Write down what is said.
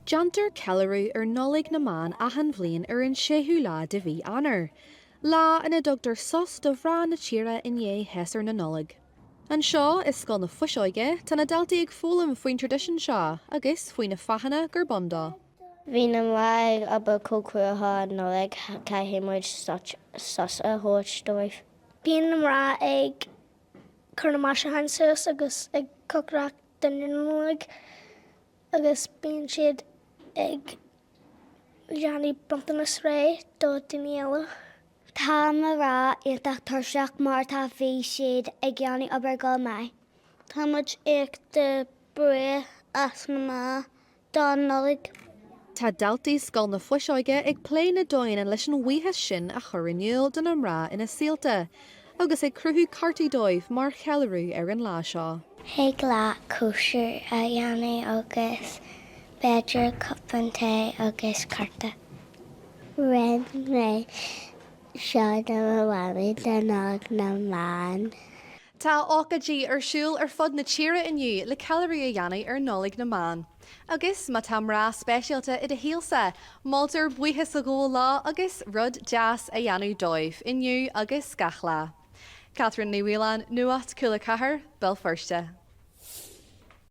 Déantar ceiliúradh ar Nollaig na mBan achan bhliain ar an séú lá de mhí Eanáir, lá ina dtugtar sos do mhná na tíre i ndiaidh shéasúr na Nollag. Anseo i Scoil na Fuiseoige tá na daltaí ag foghlaim faoin traidisiún seo agus faoi na fáthanna gurb ann dó. Bhí na mná ag obair chomh crua don Nollaig, caithfidh muid sos a thabhairt dóibh. Bíonn na mná ag cur na maisiúcháin suas agus ag cócaireacht dinnéar na Nollag. agus bíonn siad ag déanamh bronntanas réidh do daoine eile. Tá mná iontach tuirseach mar tá bhí siad ag déanamh obair go maith. Tá muid iontach bréa as na mná don Nollaig. Tá daltaí Scoil na Fuiseoige ag plé na dóigheanna leis an bhuíochas sin a chur in iúl do na mná ina saolta agus ag cruthú cártaí dóibh mar cheiliúradh ar an lá seo. Thig leat cóisir a dhéanamh agus b'fhéidir cupán tae agus cárta. Rinne mé seo do mo mhamaí do Nollaig na mBan. Tá ócáidí ar siúl ar fud na tíre inniu le ceiliúradh a dhéanamh ar Nollaig na mBan. Agus má tá mná speisialta i do shaolsa, moltar buíochas a ghabháil leo agus rud deas a dhéanamh dóibh, inniu agus gach lá. Catherine Ní Mhaoláin, Nuacht Cúla 4, Béal Feirste.